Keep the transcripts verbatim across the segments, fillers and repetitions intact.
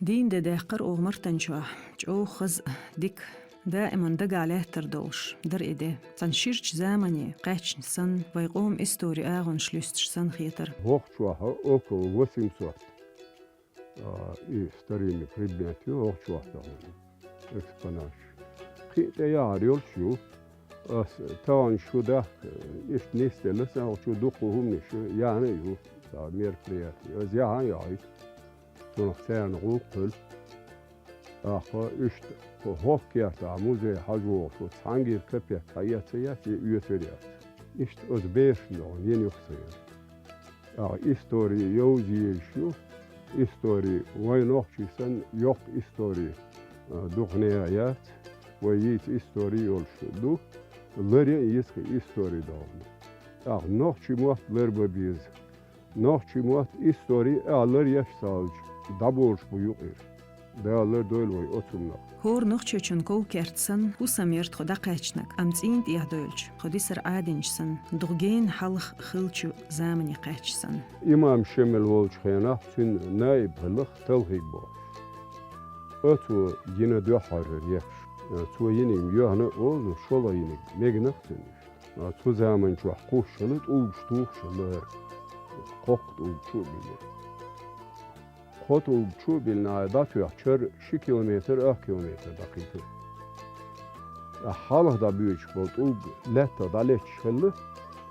Дийна де даьккхар оха Мартан чохь, чӀогӀа хаза а, дика, даиман дагахь лаьттар долуш дара и де. Цхьана ширачу замане кхаьчна санна, вайн къоман историн агӀонаш луьстуш санна хетара. ХӀокху чохь около восемьсот, а, и старинный предмет ю, хӀокху чохь тахана экспонаташ. Кхин а тӀеяхьар йолуш ю. Ас тахана шу дахка, иштта нисделла сан, хӀокху чу дуккха хӀуманаш яьхьна а ю, цхьа мероприяти. Ас яхьа а яхьийта. Цунах царна гӀуллакх хуьлу. ТӀаккха иштта хӀокху кертахь музей хьажа вогӀуш ву, цхьаьнгге капек хьаэца яц, я оьцур яц. Иштта оцу берашна догӀу йина юха сайна. ТӀаккха истори йовза езаш ю, истори вайн нохчий санна, йоккха истори, а, дукха нехан яц, вай йийца истори йолуш ду, ларъян а еза кхин истори догӀу. ТӀаккха нохчий мотт ларбан беза. Нохчий мотт истори а ларъеш ца хилча, дӀаболуш бу юкъара. Дала лардойла вай оцу хӀуманах. ХӀора нохчочун ков-керт санна, хӀусам яра тхо дӀакхаьчнарг, амма цӀийнан тӀехь дойлча, тхо дисар Ӏадинчу санна, дукха гена хьалха хиллачу замане кхаьчча санна. Имам Шемал волчу хенахь цуьнан наиб хилла Талхиг бохуш. Оцо йина дуьххьара ехаш. Цо йинарг йоьхна а олу, шолгӀа йинарг мегнах цуьнан. Цу заман чохь кхуссуш хилла, тӀулгаш тухуш хилла хӀара. Кхоккха тӀулг чу а биллина. Кхо тӀулг чу а биллина, дӀатоьхча, ши километр, ах километр дӀакхийтира. Хьалха дӀабоьдуш болу тӀулг лаьттах дӀалетташ хилла,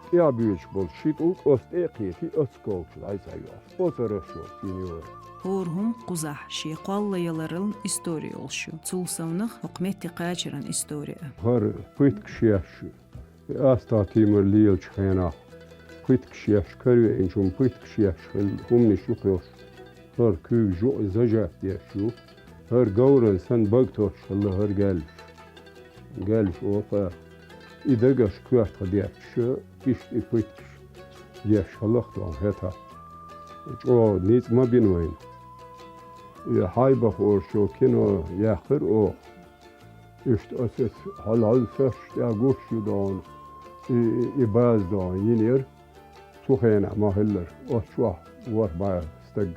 тӀехь боьдуш болу ши тӀулг оцу тӀе а кхетий, оццу кхолчу дӀасхьайоьхуш. Оцу рашо цуьнан йора. ХӀора хӀума кхузахь шен кхоллаяларан истори йолуш ю. Цул совнах хӀокху метте кхачаран истори а. ХӀара пыткаш еш АстагӀа-Тимур лелачу хенахь пыткаш еш, каравеанчунна пыткаш еш хилла хӀуманаш ю кхуьуш. ХӀара куьйгаш юкъа зажат деш ю. ХӀара говран санна бага тосуш хилла хӀара гаьллаш. Гаьллаш оха. И дагаш коьртах детташ, иштта и пыткаш еш хилла-кх тхуна хӀетахь. ЧӀогӀа ницкъ ма бина вайна. И Хьайбах олуш йолу кино яьккхира оха. Иштта оцу хьал-хьал сарш тӀехь гуш ю догӀу, и, и, и база догӀу йинера, цу хенахь ма-хиллара, оцу чохь ворхӀ бӀе стаг,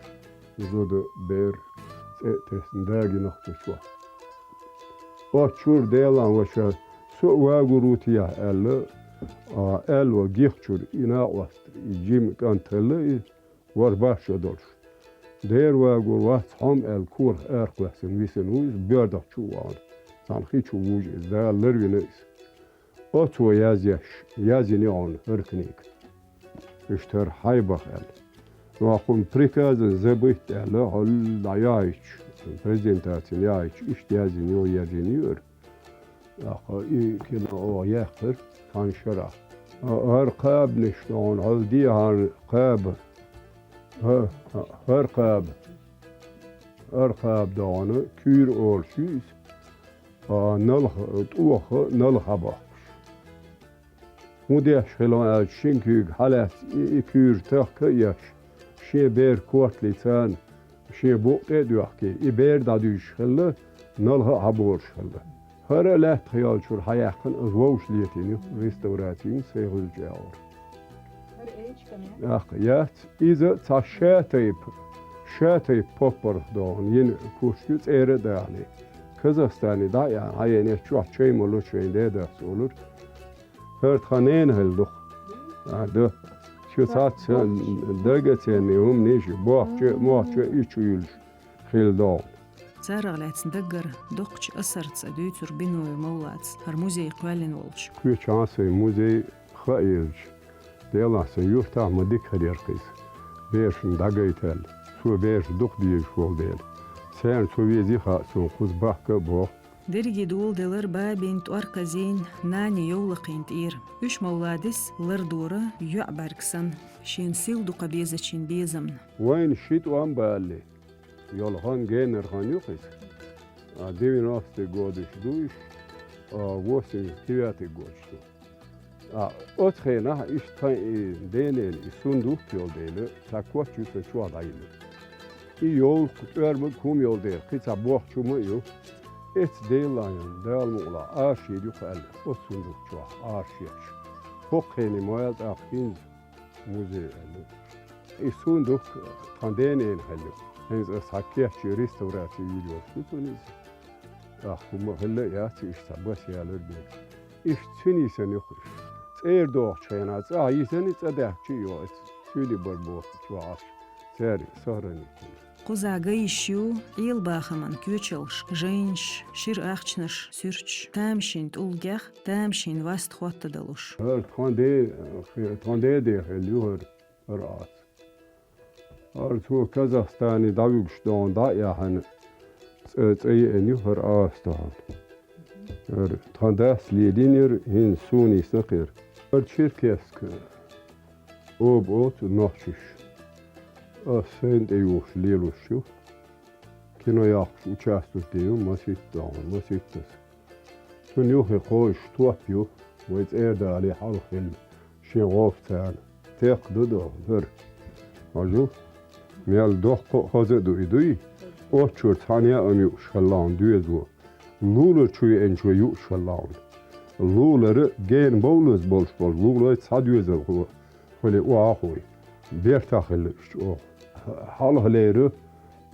зуда, бер, цӀе а тесна, дагийнарг цу чохь. Оцу чуьра Делан ваша, со а вагур ву техьа аьлла, а, аьлла гихчуьра и накъост, и жима кӀант хилла и, ворхӀ бӀе шо долуш. Дера вагур вац хьо-м аьлла, корах аракхоьссина висина ву иза, боьрдах чу а вахана. Цхьана хи чу вужу иза, Дала ларвина иза. Оцо язъеш, язйина ю хьуна хӀара книга. Иштта хӀара Хьайбах аьлла. Нохчийн приказан забыть аьлла, хьо яхьийча, презентацина яхьийча, иштта язйина ю, язйина ю хӀара. ТӀаккха и кино оха яьккхира цхьана шарахь. ХӀара кхабанаш догӀу, хьо дехьара кхаба. ХӀа-, хӀара кхаба. ХӀара кхаба догӀу, куьйра олуш ю иза. А, налха, тӀоха налха бохкуш. ХӀун деш хилла аьлча, шина куьйга хьалаьцна и, и куьйра тахка а еш, шен бер корталлица, шен букъ тӀе а доьхкий, и бер дӀадуьйшуш хилла, налха а хьаболуш хилла. ХӀара а лаьттах йолчуьра хьаяьккхина, аса вовшах летийна ю, реставраци йина, сайн хуьлучу агӀор. ТӀаккха яц. Иза цхьа шатайпа, шатайпа поппарх догӀу йина куш ю, цӀера а дахале. Казахстане дӀа а яьхна, хьаенехь чохь чай ма ло, шайн де дац олура. ХӀара тхан ненан хилла ду-кх. А, ду. Шу цхьацца дага а ца енний хӀуманаш, бохча а, мохча а и чу юьллуш хилла догӀу. Царах лаьцна даггара доккхачу асарца дуьйцура Биноев Мовлада, хӀара музей кхоьллина волчу. Кхечахьа сайн музей хаа елча, Делахь, сан юьртахь ма дика хир яра-кх иза, берашна дӀагайта аьлла. Цо бераш дукха дезаш волу дела. Царна цо везий хаьа суна, кхуза бахка а боху. Дерриге доладелира Бабин, ТӀорказин, Нанин йовлакхийн тӀера. Уьш Мовладис лардора йоӀ бӀаьрг санна, шена сил дукха безачийн безамна. Вайна ши тӀом балале, йолу хан геннара хан ю-кх иза. А, девяностый годаш ду уьш, а, восемьдесят девятый годаш ду. А, оцу хенахь иштта тхан и денен и сундук йолу дела, цхьа коч ю сан чохь дӀайиллина. И йовлакх, тӀоьрмаг хӀума йолу дела, кхин цхьа бохчу хӀума а ю. Эцу Делан, Дала мукъалахь, аршийр ю-кх аьлла, оцу сундук чохь аршеш. ХӀокху хене ма ял тӀаккха хӀинца музей аьлла. И сундук тхан денен хилла ю. ХӀинца ас хьа кеччи реставраци йийр йолуш ю цунна иза. ТӀаккха хӀума хилла а яц, иштта цхьа бас ялар бен. Иштта цуьнан йисина юха уьш. ЦӀера дохучу хенахь цӀахь йисина, цӀа даьхкича а йо, оцу цуьнан бар бохучу вахьаш цара сохранить йина. Кхузахь ган йиш ю Ӏелабахаман коьчалш, жайнаш, шира ахчанаш, суьрташ, тамашийна тӀулгех, тамашийна васт хоттадалуш. ХӀара тхан де, тхан деде хилла ю хӀара, хӀара Ӏаса. ХӀара цо Казахстане дӀавуьгуш дохьуна дӀа а яьхьна, цӀа, цӀа еана ю хӀара Ӏаса тахана. ХӀара тхан дас лелийнера, хӀинца суна йисна кхера. ХӀара Черкесска оба оцу нохчаша. Ас сайна тӀеюхуш лелош ю. Кино йоккхуш участвовать де ю, масийтта дохьуна, масийттаза. Цунна юххе кхочуш топ ю, вай цӀера дале хьалха хилла, шен гӀовцарна. Текха ду доху хӀара. Хьожу, мел доккха а хаза а ду и дуй, оццуьра цхьана яа ам юуш хилла хьуна доьзало. Лулара чу веанчо юуш хилла хьуна. Лулара гена бовлаза болуш болу лулой цхьа доьзалхо хуьлий охьахуй. Бертахь хилла уьш чӀогӀа. Хьалхалера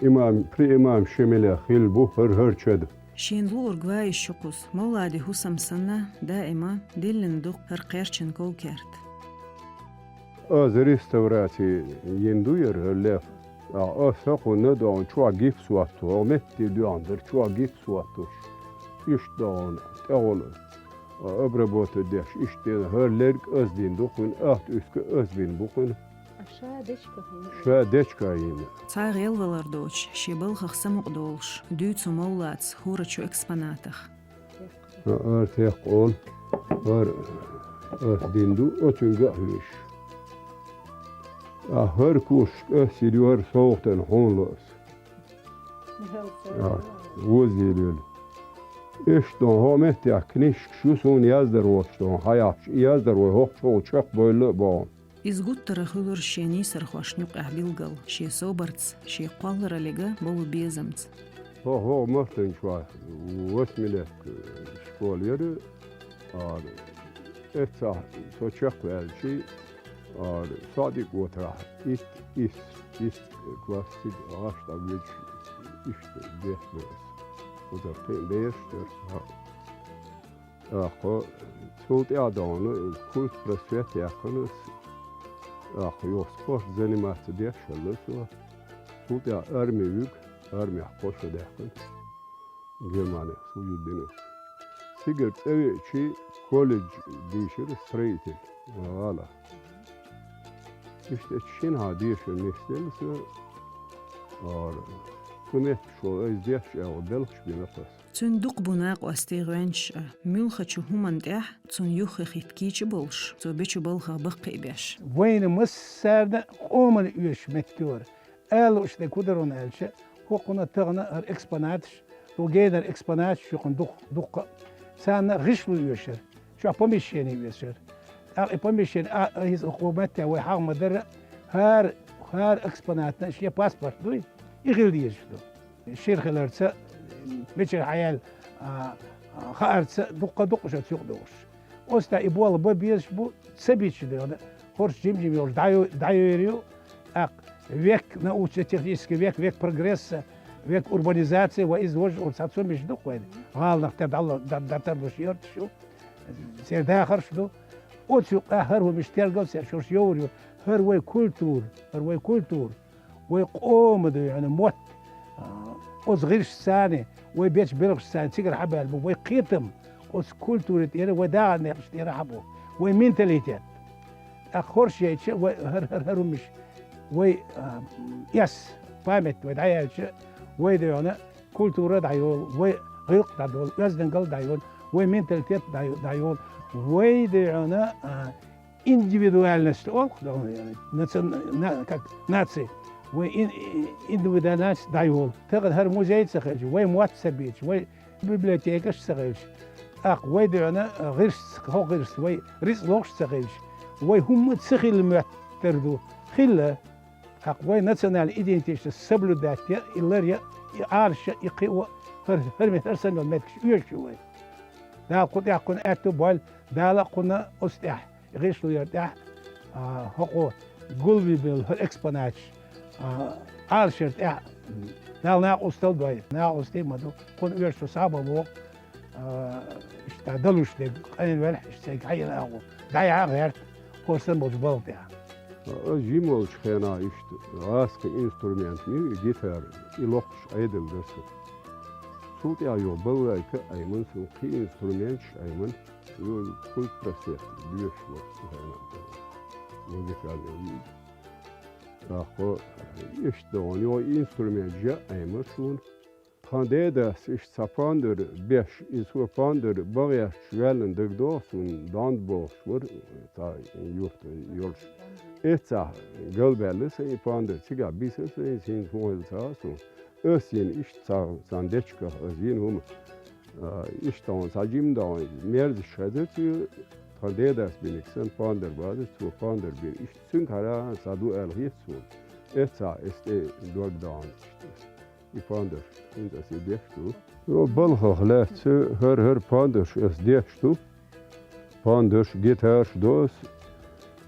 имам, при имам Шемалех хилла бу хӀара, хӀара чада. Шена луург вайиш ю кхуза. Мовлади хӀусам санна, даима диллина ду хӀара кхерчан ков-керт. Аса реставраци йина ду яра хӀара лев. Ас хӀокхунна догӀун чохь гипс хӀотто, хӀокху метте доьгӀна дара чохь гипс хӀоттуш. Иштта догӀун тӀехула обработать деш, иштта дина хӀара лерг ас дина ду кхуьнан, ахта уьстагӀ ас бина бу кхуьнан. Ша дечка хӀинна. Ша дечка хӀинна. Цхьа гӀелвалар доцуш, шен балхах самукъадолуш, дуьйцу Мовладас хӀорачу экспонатах. ХӀара теккъа олу, хӀара ас дина ду, оцуьнга а хьоьжуш. Ткъа хӀара кошка ас йина ю, хӀара совгӀатана хьуна ло ас. А, вузийла йолу. Иштта хӀокху меттехь книжкаш ю суна яздархочо хьаяхча, и яздархой хӀокху чохь чекхбевлла а боху. Иза гуттара а хуьлура шен нийсархошна юкъехь билгал, шен собарца, шен кхоллараллига болу безамца. ХӀо-, хӀокху махкана чохь Восьмилетка школа яра, ара, эццахь со чекхваьлча, ара, со а дика вотарахь, итт, исс, исс класс цига гӀаш дӀавоьдуш, иштта дехна аса. Кхузара кхин а бераш дара. ТӀаккха цул тӀаьхьа догӀуна культпросвет яьккхина аса. ТӀаккха юха спорт заниматься деш хилла со. Цул тӀаьхьа арми вуьгу, армехь кхо шо даьккхина. Германехь служить дина аса. Цигара цӀа веача колледж дийшира строитель гӀала. Иштта шина хьан дешар нисделла сан, ара, кху метташ волу айса деш аьлла белхаш бина аса. Цуьнан дукха бу накъостий, гӀоьнчаш а. Муьлххачу хӀуманна тӀехь цунна юххе хӀитта кийча а болуш, цо бечу балхах баккхий а беш. Вайна массарна а къомана оьшуш меттиг ю хӀара. Ала лууш дерг хӀун дара аьлча, хӀокхунна тахана хӀара экспонаташ, хӀун генара экспонаташ ю хӀокхунна дукха, дуккха а. Царна гӀишло оьшура, чохь помещение оьшура. ТӀаккха и помещение а, а, иза хӀокху меттехь вай хьагӀ ма-дарра, хӀара, хӀара экспонатна шен паспорт дуй, и хила дезаш ду. Шира хиларца, мичара хьаяьлла, а, а, хаарца дуккха а ду-кх уьш оцу юкъа догӀуш. Оцу тӀехь и болх бан безаш бу, ца бича дена, хӀорш жим-жим йолуш дӀайо-, дӀайойр ю, тӀаккха век научно-технический век, век прогресса, век урбанизации, ва иза важа оцу цхьа цомиш ду-кх вайна, гӀаланах тера дӀа-, дӀа-, дӀатардуш йоьрташ ю, церан дахарш ду. Оцу юкъахь хӀара хӀума иштта тергал церан шорш йовр ю, хӀара вай культура, хӀара вай культура. Вай къоман дуьйна мотт, а, оцу гӀирсашца, вай бечу белхашца цигара хьабаьлла бу, вай кхетам оцу культури тӀера, вай дахаран некъаш тӀера хьабу, вай менталитет. ТӀаккха хӀорш яйча, вай хӀара, хӀара, хӀара хӀумаш, вай, а, эс, память вай дӀаяьлча, вай дуьйна культура дӀайолу, вай гӀиллакх дӀадолу, оьздангалла дӀайолу, вай менталитет дӀай-, дӀайолу, вай дуьйна, а, индивидуальность олу, наци-, на-, как наци. Вай ин-, индивидуальность дӀайолу. Тахана хӀара музей ца хилча, вай мотт ца бича, вай библиотекаш ца хилча, тӀаккха вай дуьйна гӀирс, хӀокху гӀирс, вай рицкъ лохуш ца хилча, вай хӀумма а ца хилла моьттур ду. Хилла. ТӀаккха вай национальный идентичность соблюдать ян, и лар ян, и Ӏалашъян, и кхио, хӀара, хӀара мет-, хӀара санна йолу меттигаш оьшуш ю вай. Дала кху тӀехь кхунна аьтту а бойла, Дала а кхунна оцу тӀехь, гӀишло яр тӀехь, а, хӀокхо гулбелла хӀара экспонаташ, а, Ӏалашъяр тӀехь Дала накъостал дой, накъостий ма ду. Кхунна оьшу сабаво, а, иштта далуш дерг, къайна велхь, иштта сайга хьаьна агӀо. ДӀаяхьа гӀерта, кхо санна болчу балха тӀехь. Аса жима волчу хенахь иштта гӀазкхийн инструмент ю, и гитара, и локхуш Ӏедал дара со. Цул тӀаьхьа юха балалайка а Ӏемина суна, кхин инструменташ а Ӏемина, ю культпросвет доьшуш вара цу хенахь. Музыкальный вид. ТӀаккха иштта догӀун, йо, инструмент жа Ӏемира суна. Тхан дедас иштта цхьа пандар беш, иза цо пандар бан гӀерташ ваьллина дагадогӀу суна, Донд бохуш вара, цхьа юрт йолуш. Эццахь галбаьлла сайн и пандар, цигахь бисира сайн, хӀинца хӀун хилла ца хаьа суна. Ас йина иштта цхьа, цхьана дечигах ас йина хӀума. А, иштта хьуна цхьа жима догӀун, мерзаш хезира цуьнан, тхан дедас бинарг санна пандар базар, цо пандар бира. Иштта цуьнгахьара цхьа ду аьлла хета суна. Эццахь эс тӀе дог догӀун иштта. И пандарш, хӀинца ас и деш ду. Йо, балхах лаьцна хӀара-хӀара пандарш ас деш ду. Пандарш, гитараш до ас.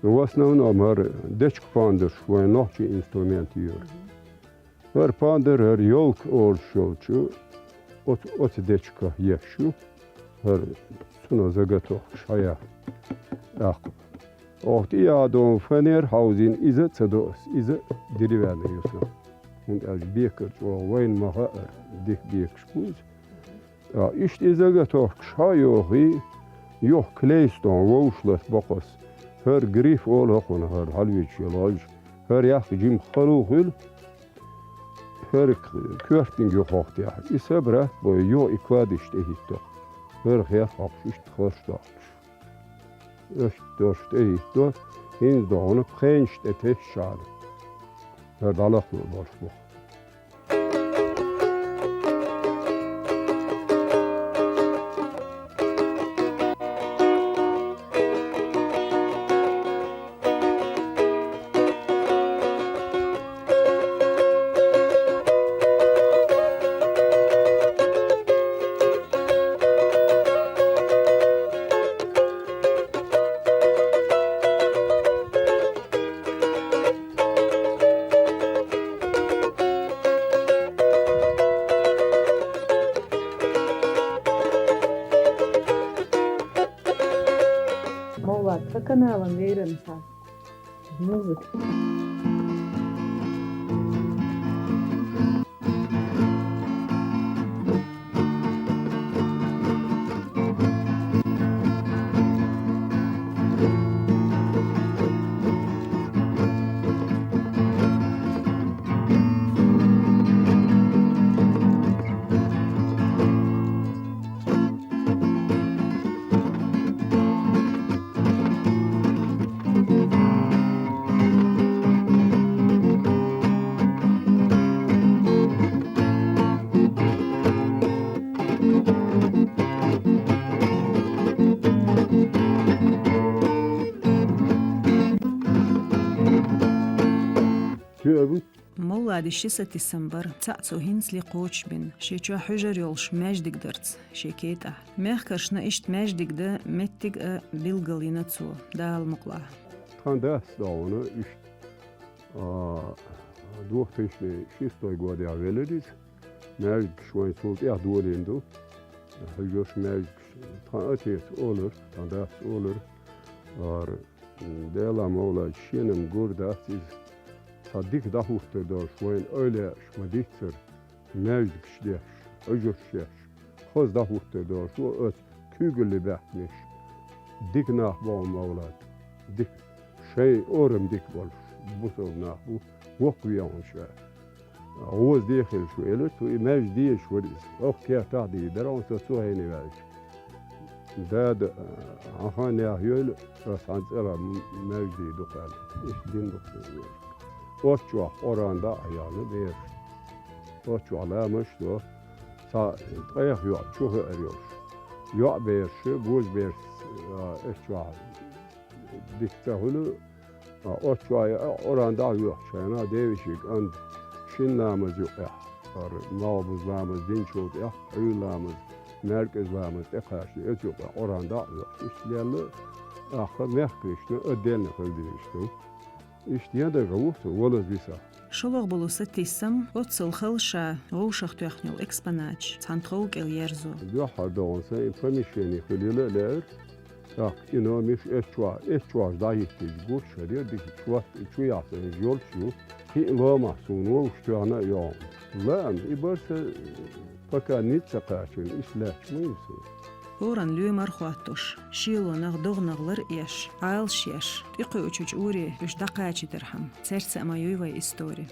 В основном хӀара дечиг пандарш вайн нохчийн инструмент ю. ХӀара пандар, хӀара ёлка олуш йолчу оцу, оцу дечигах еш ю. ХӀара цунах заготовкаш хьаяьхна. ТӀаккха оха тӀе а догӀун фанера хьовзийна, иза а ца до ас, иза а деревянный ю сан. ХӀунда аьлча бекара чӀогӀа вайна ма хаьара, дика бекаш бу иза. Ткъа иштта иза заготовкаш хьа а йохий, юха клейстон вовшах латабо ас. ХӀара гриф олу хӀокхунах, хӀара хьалавечу йолу гӀожа. ХӀара яккха жима хало хуьлу, хӀара к-, коьртаниг юха хӀокху тӀехь. И собрать бой, юха и кладиш тӀехӀитто. ХӀара хеф хьокхуш, иштта хорш доккхуш. Иштта дош тӀехӀитто, хӀинца догӀуна пхенаш тӀе тесчахьана. ХӀара дӀалахлур болуш бу. Мовлад, сан каналан вайран сан. Музыка. Мовлади ши сатийсам бара, цхьаъ цо хӀинцале кхочушбина, шен чохь хьуьжар йолуш маьждиг дарца, шен кетӀахь. Мехкаршна иштта маьждиг дан меттиг а билгалйина цо, Дала мукъалахь. Тхан дас догӀуна иштта, а, две тысячи шестой годехь велира иза. Маьждигаш вайн цул тӀаьхьа долийна ду. Хьуьжарш, маьждигаш. Тхан отец олура, тхан дас олура. Ара, м, Делан Мовлад шена-м гур дац иза. Цхьа дика дӀахӀуттур долуш вайна эвлаяаш ма диццара, маьждигаш деш, хьуьжарш деш. Хаза дӀахӀуттур долуш ву оцу куьйгалле баьхкинарш. Дика нах бу хьуна, Мовлад. Дика. Шайн орам дика болуш, бусалба нах бу, воккхаве хьуна ша. ГӀоза де хилча ву, элира цо, и маьждиг дезаш вара иза. Оха кертахь дийр дара хьуна, со цу хенахь ваьлча. Дада, хьан хан нехан йойла, ас хьан цӀарах м-, маьждиг ду кхаьлла. Иштта дина ду-кх цо веза. Оццу чохь Къуръан дӀа а яьлла бераш. Оццу чохь ламазаш а до. Цхьа ткъех йоӀ чу хиар йолуш. ЙоӀ бераш, божабераш, а, оццу чохь дика ца хуьлу, а, оццу чохь а Къуръан дӀа а йоьхучу хенахь, девешин кӀант шина ламаза юкъехь, хӀара малхбуза ламаз динчул тӀаьхьа, Ӏуьйра ламаз, маьркӀажа ламаз тӀекхаччалц оцу юкъехь Къуръан дӀа а йоьхуш, иштта лелла, тӀаккха мехкаршна отдельно хила дезаш ду. Иштта ен дагахь ву со, валаза виса. ШоллагӀа болу сатийсам, оццул хала ша вовшахтоьхна йолу экспонаташ цхьана тхов кӀел ерзо. Дуьххьара догӀна сайн помещение хуьлийла а лаьара. ТӀаккха и номерш эццахь, эццахь дӀахӀиттича гуш хӀара дика чот, и чу яхна йолуш ю. Кхин а ломахь суна вовшахтоьхна а йогӀу. Лаам, и бара сан, пока ницкъ ца кхачийна, иштта лаьтташ ма ю суна. ХӀоранна лоьмар а хӀоттош, шелонах, догӀанах лар а еш, Ӏалаш еш, тӀекхуьучу уьре уьш дӀакхачийтархьама, цаьрца а ма юй вай истори.